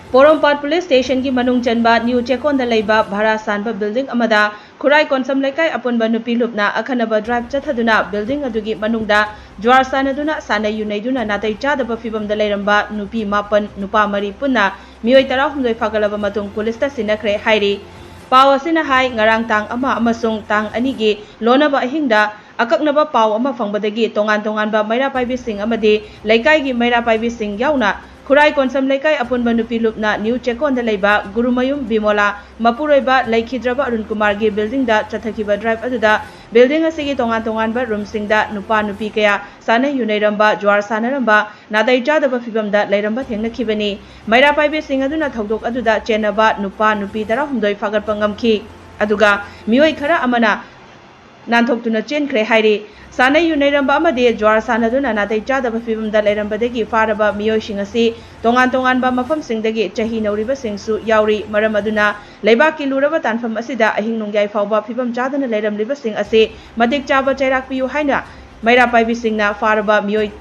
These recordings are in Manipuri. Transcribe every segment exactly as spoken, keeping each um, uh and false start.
ꯄꯣꯔꯣꯝꯄꯥꯠ ꯄꯨꯂꯤꯁ ꯁ꯭ꯇꯦꯁꯟꯒꯤ ꯃꯅꯨꯡ ꯆꯟꯕ ꯅ꯭ꯌꯨ ꯆꯦꯛꯀꯣꯟꯗ ꯂꯩꯕ ꯚꯔꯥ ꯁꯥꯟꯕ ꯕꯤꯜꯗꯤꯡ ꯑꯃꯗ ꯈꯨꯔꯥꯏ ꯀꯣꯟꯁꯝ ꯂꯩꯀꯥꯏ ꯑꯄꯨꯟꯕ ꯅꯨꯄꯤ ꯂꯨꯞꯅ ꯑꯈꯟꯅꯕ ꯗ꯭ꯔꯥꯏꯚ ꯆꯠꯊꯗꯨꯅ ꯕꯤꯜꯗꯤꯡ ꯑꯗꯨꯒꯤ ꯃꯅꯨꯡꯗ ꯖ꯭ꯋꯥꯔ ꯁꯥꯟꯅꯗꯨꯅ ꯁꯥꯟꯅꯩ ꯌꯨꯅꯩꯗꯨꯅ ꯅꯥꯇꯩ ꯆꯥꯗꯕ ꯐꯤꯕꯝꯗ ꯂꯩꯔꯝꯕ ꯅꯨꯄꯤ ꯃꯥꯄꯟ, ꯅꯨꯄꯥ ꯃꯔꯤ ꯄꯨꯟꯅ ꯃꯤꯑꯣꯏ ꯇꯔꯥꯍꯨꯝꯗꯣꯏ ꯐꯥꯒꯠꯂꯕ ꯃꯇꯨꯡ ꯄꯨꯂꯤꯁꯇ ꯁꯤꯟꯅꯈ꯭ꯔꯦ ꯍꯥꯏꯔꯤ꯫ ꯄꯥꯎ ꯑꯁꯤꯅ ꯍꯥꯏ, ꯉꯔꯥꯡ ꯇꯥꯡ ꯑꯃ ꯑꯃꯁꯨꯡ ꯇꯥꯡ ꯑꯅꯤꯒꯤ ꯂꯣꯟꯅꯕ ꯑꯍꯤꯡꯗ ꯑꯀꯛꯅꯕ ꯄꯥꯎ ꯑꯃ ꯐꯪꯕꯗꯒꯤ ꯇꯣꯉꯥꯟ ꯇꯣꯉꯥꯟꯕ ꯃꯩꯔꯥ ꯄꯥꯏꯕꯤꯁꯤꯡ ꯑꯃꯗꯤ ꯂꯩꯀꯥꯏꯒꯤ ꯃꯩꯔꯥ ꯄꯥꯏꯕꯤꯁꯤꯡ ꯌꯥꯎꯅ ꯈꯨꯔꯥꯏ ꯀꯣꯟꯁꯝ ꯂꯩꯀꯥꯏ ꯑꯄꯨꯟꯕ ꯅꯨꯄꯤ ꯂꯨꯞꯅ ꯅ꯭ꯌꯨ ꯆꯦꯛꯀꯣꯟꯗ ꯂꯩꯕ ꯒꯨꯔꯨꯃꯌꯨꯝ ꯕꯤꯃꯣꯂꯥ ꯃꯄꯨꯔꯣꯏꯕ ꯂꯩꯈꯤꯗ꯭ꯔꯕ ꯑꯔꯨꯟ ꯀꯨꯃꯥꯔꯒꯤ ꯕꯤꯜꯗꯤꯡꯗ ꯆꯠꯊꯈꯤꯕ ꯗ꯭ꯔꯥꯏꯚ ꯑꯗꯨꯗ ꯕꯤꯜꯗꯤꯡ ꯑꯁꯤꯒꯤ ꯇꯣꯉꯥꯟ ꯇꯣꯉꯥꯟꯕ ꯔꯨꯝꯁꯤꯡꯗ ꯅꯨꯄꯥ ꯅꯨꯄꯤ ꯀꯌꯥ ꯁꯥꯟꯅ ꯌꯨꯅꯩꯔꯝꯕ, ꯖ꯭ꯋꯥꯔ ꯁꯥꯟꯅꯔꯝꯕ, ꯅꯥꯇꯩ ꯆꯥꯗꯕ ꯐꯤꯕꯝꯗ ꯂꯩꯔꯝꯕ ꯊꯦꯡꯅꯈꯤꯕꯅꯤ꯫ ꯃꯩꯔꯥ ꯄꯥꯏꯕꯤꯁꯤꯡ ꯑꯗꯨꯅ ꯊꯧꯗꯣꯛ ꯑꯗꯨꯗ ꯆꯦꯟꯅꯕ ꯅꯨꯄꯥ ꯅꯨꯄꯤ ꯇꯔꯥꯍꯨꯝꯗꯣꯏ ꯐꯥꯒꯠꯄ ꯉꯝꯈꯤ꯫ ꯑꯗꯨꯒ ꯃꯤꯑꯣꯏ ꯈꯔ ꯑꯃꯅ ꯅꯥꯟꯊꯣꯛꯇꯨꯅ ꯆꯦꯟꯈ꯭ꯔꯦ ꯍꯥꯏꯔꯤ꯫ ꯁꯥꯟꯅ ꯌꯨꯅꯩꯔꯝꯕ ꯑꯃꯗꯤ ꯖ꯭ꯋꯥꯔ ꯁꯥꯟꯅꯗꯨꯅ ꯅꯥꯇꯩ ꯆꯥꯗꯕ ꯐꯤꯕꯝꯗ ꯂꯩꯔꯝꯕꯗꯒꯤ ꯐꯥꯔꯕ ꯃꯤꯑꯣꯏꯁꯤꯡ ꯑꯁꯤ ꯇꯣꯉꯥꯟ ꯇꯣꯉꯥꯟꯕ ꯃꯐꯝꯁꯤꯡꯗꯒꯤ ꯆꯍꯤ ꯅꯧꯔꯤꯕꯁꯤꯡꯁꯨ ꯌꯥꯎꯔꯤ꯫ ꯃꯔꯝ ꯑꯗꯨꯅ ꯂꯩꯕꯥꯛꯀꯤ ꯂꯨꯔꯕ ꯇꯥꯟꯐꯝ ꯑꯁꯤꯗ ꯑꯍꯤꯡ ꯅꯣꯡꯌꯥꯏ ꯐꯥꯎꯕ ꯐꯤꯕꯝ ꯆꯥꯗꯅ ꯂꯩꯔꯝꯂꯤꯕꯁꯤꯡ ꯑꯁꯤ ꯃꯇꯤꯛ ꯆꯥꯕ ꯆꯩꯔꯥꯛ ꯄꯤꯌꯨ ꯍꯥꯏꯅ ꯃꯩꯔꯥ ꯄꯥꯏꯕꯤꯁꯤꯡꯅ ꯐꯥꯔꯕ ꯃꯤꯑꯣꯏ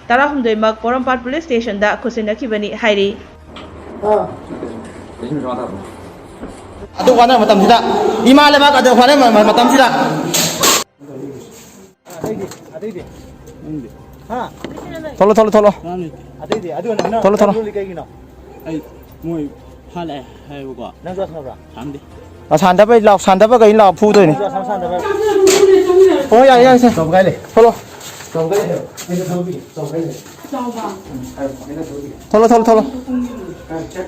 ꯇꯔꯥꯍꯨꯝꯗꯣꯏꯃꯛ ꯄꯣꯔꯣꯝꯄꯥꯠ ꯄꯨꯂꯤꯁ ꯁ꯭ꯇꯦꯁꯟꯗ ꯈꯨꯠꯁꯤꯟꯅꯈꯤꯕꯅꯤ ꯍꯥꯏꯔꯤ꯫ ꯑꯗꯨ ꯋꯥꯅ ꯃꯇꯝꯁꯤꯗ, ꯏꯃꯥ ꯂꯩꯕꯥꯛ ꯑꯗꯨ ꯋꯥꯅ ꯃꯇꯝꯁꯤꯗ꯫ ꯊꯣꯛꯂꯣ, ꯊꯣꯛꯂꯣ, ꯊꯣꯛꯂꯣ꯫ ꯊꯣꯛꯂꯣ, ꯊꯣꯛꯂꯣ꯫ ꯑꯩ ꯃꯣꯏ ꯐꯥꯜꯂꯛꯑꯦ ꯍꯥꯏꯕꯀꯣ꯫ ꯅꯪꯁꯨ ꯑꯁꯥꯕ꯭ꯔꯥ? ꯁꯥꯟꯗꯦ꯫ ꯑ, ꯁꯥꯟꯗꯕꯩ ꯂꯥꯎ, ꯁꯥꯟꯗꯕꯈꯩ ꯂꯥꯎ ꯐꯨꯗꯣꯏꯅꯦ꯫ ꯅꯪꯁꯨ ꯑꯁꯥꯝ ꯁꯥꯟꯗꯕ꯭ꯔꯥ? ꯍꯣꯏ, ꯌꯥꯏ, ꯌꯥꯏ, ꯁꯦ꯫ ꯆꯥꯎꯕ ꯀꯥꯏ ꯂꯩ? ꯊꯣꯛꯂꯣ꯫ ꯆꯥꯎꯕ ꯀꯥꯏ ꯂꯩ? ꯑꯩꯅ ꯊꯕꯛ ꯄꯤꯒꯦ꯫ ꯆꯥꯎꯕ ꯀꯥꯏ ꯂꯩ? ꯎꯝ, ꯍꯥꯏꯔꯣ, ꯑꯩꯅ ꯊꯕꯛ ꯄꯤꯒꯦ꯫ ꯊꯣꯛꯂꯣ, ꯊꯣꯛꯂꯣ, ꯊꯣꯛꯂꯣ꯫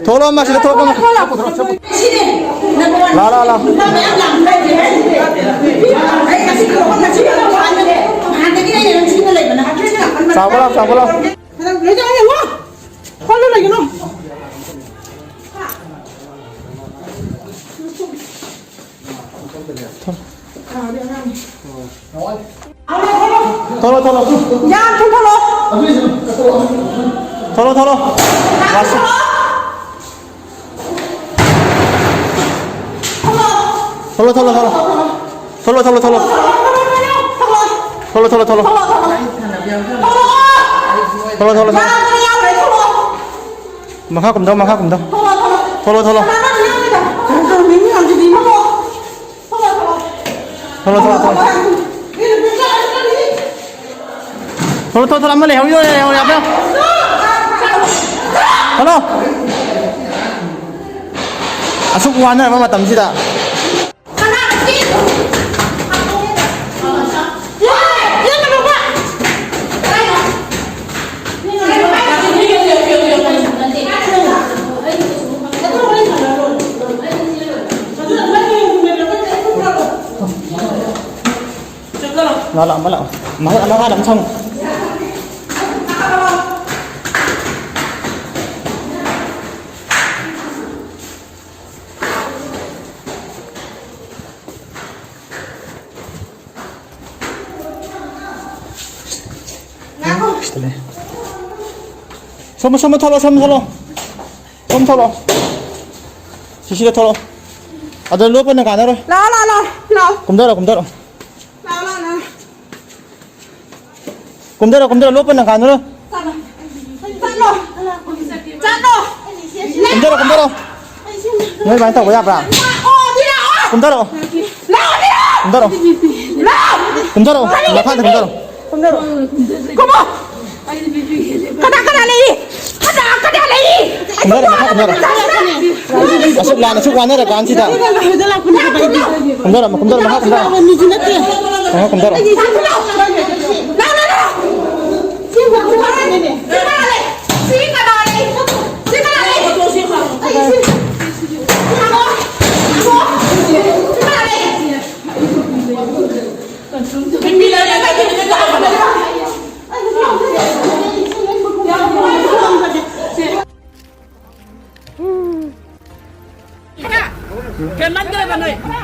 ꯊꯣꯛꯂꯣ, ꯑꯃ ꯁꯤꯗ ꯊꯣꯛꯂꯣ, ꯑꯃ꯫ ꯂꯥ, ꯂꯥ, ꯂꯥ꯫ ꯆꯥꯎꯕ ꯂꯥꯎ, ꯆꯥꯎꯕ ꯂꯥꯎ꯫ ꯊꯣꯛꯂꯣ, ꯊꯣꯛꯂꯣ꯫ ꯌꯥꯝ ꯊꯨꯅ ꯊꯣꯛꯂꯛꯑꯣ꯫ ꯊꯣꯛꯂꯣ, ꯊꯣꯛꯂꯣ꯫ ꯊꯣꯛꯂꯣ, ꯊꯣꯛꯂꯣ, ꯊꯣꯛꯂꯣ꯫ ꯊꯣꯛꯂꯣ, ꯊꯣꯛꯂꯣ, ꯊꯣꯛꯂꯣ꯫ ꯊꯣꯛꯂꯣ, ꯊꯣꯛꯂꯣ, ꯊꯣꯛꯂꯣ꯫ ꯊꯣꯛꯂꯣ, ꯊꯣꯛꯂꯣ, ꯊꯣꯛꯂꯣ꯫ ꯃꯈꯥ ꯀꯨꯝꯗꯧ, ꯃꯈꯥ ꯀꯨꯝꯗꯧ꯫ ꯊꯣꯛꯂꯣ, ꯊꯣꯛꯂꯣ꯫ ꯊꯣꯛꯂꯣ, ꯊꯣꯛꯂꯣ꯫ ꯊꯣꯛꯂꯣ, ꯊꯣꯛꯂꯣ, ꯊꯣꯛꯂꯣ꯫ ꯊꯣꯛꯂꯣ, ꯊꯣꯛꯂꯣ, ꯊꯣꯛꯂꯣ꯫ ꯑꯃ ꯂꯩꯍꯧꯔꯤ, ꯂꯩꯍꯧꯔꯤ, ꯑꯃ꯫ ꯊꯣꯛꯂꯣ꯫ ꯑꯁꯨꯛ ꯋꯥꯅꯔꯕ ꯃꯇꯝꯁꯤꯗ꯫ ꯂꯥꯛꯑꯣ, ꯂꯥꯛꯑꯣ, ꯑꯃ ꯂꯥꯛꯑꯣ꯫ ꯃꯍꯨꯠ ꯑꯃ ꯍꯥꯟꯅ ꯑꯃ ꯁꯪꯉꯨ꯫ ꯁꯣꯝ, ꯁꯣꯝ ꯊꯣꯛꯂꯣ, ꯁꯣꯝ ꯊꯣꯛꯂꯣ꯫ ꯁꯣꯝ ꯊꯣꯛꯂꯣ꯫ ꯁꯤꯁꯤꯗ ꯊꯣꯛꯂꯣ꯫ ꯑꯗ ꯂꯣꯠꯄꯅ ꯀꯥꯟꯅꯔꯣꯏ꯫ ꯂꯥꯛꯑꯣ, ꯂꯥꯛꯑꯣ, ꯂꯥꯛꯑꯣ, ꯂꯥꯛꯑꯣ꯫ ꯀꯨꯝꯊꯔꯣ, ꯀꯨꯝꯊꯔꯣ꯫ ꯂꯥꯛꯑꯣ, ꯂꯥꯛꯑꯣ, ꯂꯥꯛꯑꯣ꯫ ꯀꯨꯝꯊꯔꯣ, ꯀꯨꯝꯊꯔꯣ, ꯂꯣꯠꯄꯅ ꯀꯥꯟꯅꯔꯣꯏ꯫ ꯆꯠꯂꯣ꯫ ꯆꯠꯂꯣ꯫ ꯀꯨꯝꯊꯔꯣ, ꯀꯨꯝꯊꯔꯣ꯫ ꯅꯣꯏ ꯑꯗꯨꯃꯥꯏꯅ ꯇꯧꯕ ꯌꯥꯕ꯭ꯔꯥ? ꯑꯣ, ꯑꯗꯨ ꯂꯥꯛꯑꯣ꯫ ꯀꯨꯝꯊꯔꯛꯑꯣ꯫ ꯂꯥꯛꯑꯣ, ꯑꯗꯨ ꯂꯥꯛꯑꯣ꯫ ꯀꯨꯝꯊꯔꯛꯑꯣ꯫ ꯂꯥꯛꯑꯣ꯫ ꯀꯨꯝꯊꯔꯛꯑꯣ꯫ ꯂꯥꯛꯑꯣ꯫ ꯃꯈꯥꯗ ꯀꯨꯝꯊꯔꯛꯑꯣ꯫ ꯀꯨꯝꯃꯣ꯫ ꯀꯅꯥ, ꯀꯅꯥ ꯂꯩꯔꯤ? ꯀꯅꯥ, ꯀꯅꯥ ꯂꯩꯔꯤ? ꯀꯨꯝꯊꯔꯣ, ꯃꯈꯥ ꯀꯨꯝꯊꯔꯣ꯫ ꯑꯁꯨꯛ ꯂꯥꯟ, ꯑꯁꯨꯛ ꯋꯥꯅꯔ ꯀꯥꯟꯁꯤꯗ꯫ ꯀꯨꯝꯊꯔꯣ, ꯀꯨꯝꯊꯔꯣ, ꯃꯈꯥ ꯀꯨꯝꯊꯔꯣ꯫ ꯃꯈꯥ ꯀꯨꯝꯊꯔꯣ꯫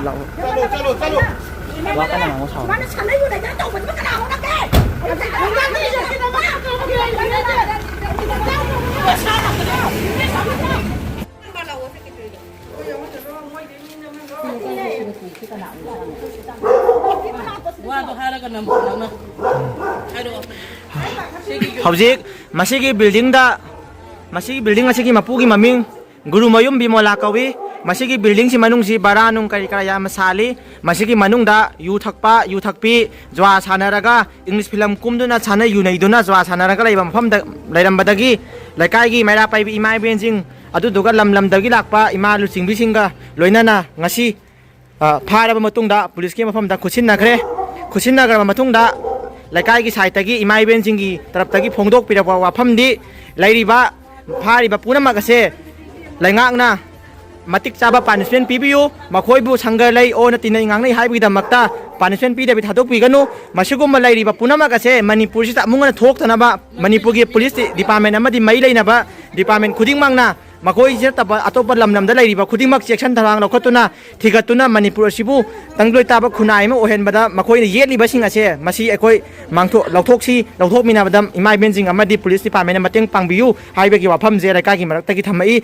ꯂꯥꯛꯑꯣ꯫ ꯋꯥ ꯀꯟꯅ ꯉꯥꯡꯉꯨ, ꯁꯥꯎꯅꯨ꯫ ꯋꯥꯗꯣ ꯍꯥꯏꯔꯒ ꯅꯝꯕꯔ ꯅꯪꯅ ꯍꯥꯏꯔꯛꯑꯣ꯫ ꯍꯧꯖꯤꯛ ꯃꯁꯤꯒꯤ buildingꯗ ꯃꯁꯤꯒꯤ ꯕꯤꯜꯗꯤꯡ ꯑꯁꯤꯒꯤ ꯃꯄꯨꯒꯤ ꯃꯃꯤꯡ ꯒꯨꯔꯨꯃꯌꯨꯝ ꯕꯤꯃꯣꯂꯥ ꯀꯧꯏ꯫ ꯃꯁꯤꯒꯤ ꯕꯤꯜꯗꯤꯡꯁꯤ ꯃꯅꯨꯡꯁꯤ ꯕꯔꯥ ꯅꯨꯡ ꯀꯔꯤ ꯀꯔꯥ ꯌꯥꯝꯅ ꯁꯥꯜꯂꯤ꯫ ꯃꯁꯤꯒꯤ ꯃꯅꯨꯡꯗ ꯌꯨ ꯊꯛꯄ, ꯌꯨ ꯊꯛꯄꯤ, ꯖꯨꯋꯥ ꯁꯥꯟꯅꯔꯒ, ꯏꯪꯂꯤꯁ ꯐꯤꯂꯝ ꯀꯨꯝꯗꯨꯅ ꯁꯥꯟꯅ ꯌꯨ ꯅꯩꯗꯨꯅ ꯖꯨꯋꯥ ꯁꯥꯟꯅꯔꯒ ꯂꯩꯕ ꯃꯐꯝꯗ ꯂꯩꯔꯝꯕꯗꯒꯤ ꯂꯩꯀꯥꯏꯒꯤ ꯃꯩꯔꯥ ꯄꯥꯏꯕꯤ ꯏꯃꯥ ꯏꯕꯦꯟꯁꯤꯡ, ꯑꯗꯨꯗꯨꯒ ꯂꯝ ꯂꯝꯗꯒꯤ ꯂꯥꯛꯄ ꯏꯃꯥ ꯂꯨꯆꯤꯡꯕꯤꯁꯤꯡꯒ ꯂꯣꯏꯅꯅ ꯉꯁꯤ, ꯑ, ꯐꯥꯔꯕ ꯃꯇꯨꯡꯗ ꯄꯨꯂꯤꯁꯀꯤ ꯃꯐꯝꯗ ꯈꯨꯠꯁꯤꯟꯅꯈ꯭ꯔꯦ꯫ ꯈꯨꯠꯁꯤꯟꯅꯈ꯭ꯔꯕ ꯃꯇꯨꯡꯗ ꯂꯩꯀꯥꯏꯒꯤ ꯁꯥꯏꯠꯇꯒꯤ ꯏꯃꯥ ꯏꯕꯦꯟꯁꯤꯡꯒꯤ ꯇꯔꯞꯇꯒꯤ ꯐꯣꯡꯗꯣꯛꯄꯤꯔꯛꯄ ꯋꯥꯐꯝꯗꯤ, ꯂꯩꯔꯤꯕ ꯐꯥꯔꯤꯕ ꯄꯨꯝꯅꯃꯛ ꯑꯁꯦ ꯂꯩꯉꯥꯛꯅ ꯃꯇꯤꯛ ꯆꯥꯕ ꯄꯥꯅꯤꯁꯃꯦꯟ ꯄꯤꯕꯤꯌꯨ꯫ ꯃꯈꯣꯏꯕꯨ ꯁꯪꯒ ꯂꯩ ꯑꯣꯅ ꯇꯤꯟꯅꯩ ꯉꯥꯡꯅꯩ ꯍꯥꯏꯕꯒꯤꯗꯃꯛꯇ ꯄꯥꯅꯤꯁꯃꯦꯟ ꯄꯤꯗꯕꯤ ꯊꯥꯗꯣꯛꯄꯤꯒꯅꯨ꯫ ꯃꯁꯤꯒꯨꯝꯕ ꯂꯩꯔꯤꯕ ꯄꯨꯝꯅꯃꯛ ꯑꯁꯦ ꯃꯅꯤꯄꯨꯔꯁꯤꯗ ꯑꯃꯨꯛ ꯍꯟꯅ ꯊꯣꯛꯇꯅꯕ ꯃꯅꯤꯄꯨꯔꯒꯤ ꯄꯨꯂꯤꯁ ꯗꯤꯄꯥꯔꯠꯃꯦꯟ ꯑꯃꯗꯤ ꯃꯔꯤ ꯂꯩꯅꯕ ꯗꯤꯄꯥꯔꯠꯃꯦꯟ ꯈꯨꯗꯤꯡꯃꯛꯅ ꯃꯈꯣꯏꯁꯤ ꯅꯠꯇꯕ ꯑꯇꯣꯞꯄ ꯂꯝ ꯂꯝꯗ ꯂꯩꯔꯤꯕ ꯈꯨꯗꯤꯡꯃꯛ ꯆꯦꯛꯁꯤꯟ ꯊꯧꯔꯥꯡ ꯂꯧꯈꯠꯇꯨꯅ ꯊꯤꯒꯠꯇꯨꯅ ꯃꯅꯤꯄꯨꯔ ꯑꯁꯤꯕꯨ ꯇꯪꯗꯨ ꯂꯩꯇꯥꯕ ꯈꯨꯟꯅꯥꯏ ꯑꯃ ꯑꯣꯏꯍꯟꯕꯗ ꯃꯈꯣꯏꯅ ꯌꯦꯠꯂꯤꯕꯁꯤꯡ ꯑꯁꯦ ꯃꯁꯤ ꯑꯩꯈꯣꯏ ꯃꯥꯡꯊꯣꯛ-, ꯂꯧꯊꯣꯛꯁꯤ, ꯂꯧꯊꯣꯛꯃꯤꯟꯅꯕꯗ ꯏꯃꯥ ꯏꯕꯦꯟꯁꯤꯡ ꯑꯃꯗꯤ ꯄꯨꯂꯤꯁ ꯗꯤꯄꯥꯔꯠꯃꯦꯟꯅ ꯃꯇꯦꯡ ꯄꯥꯡꯕꯤꯌꯨ ꯍꯥꯏꯕꯒꯤ ꯋꯥꯐꯝꯁꯦ ꯂꯩꯀꯥꯏꯒꯤ ꯃꯔꯛꯇꯒꯤ ꯊꯝꯃꯛꯏ꯫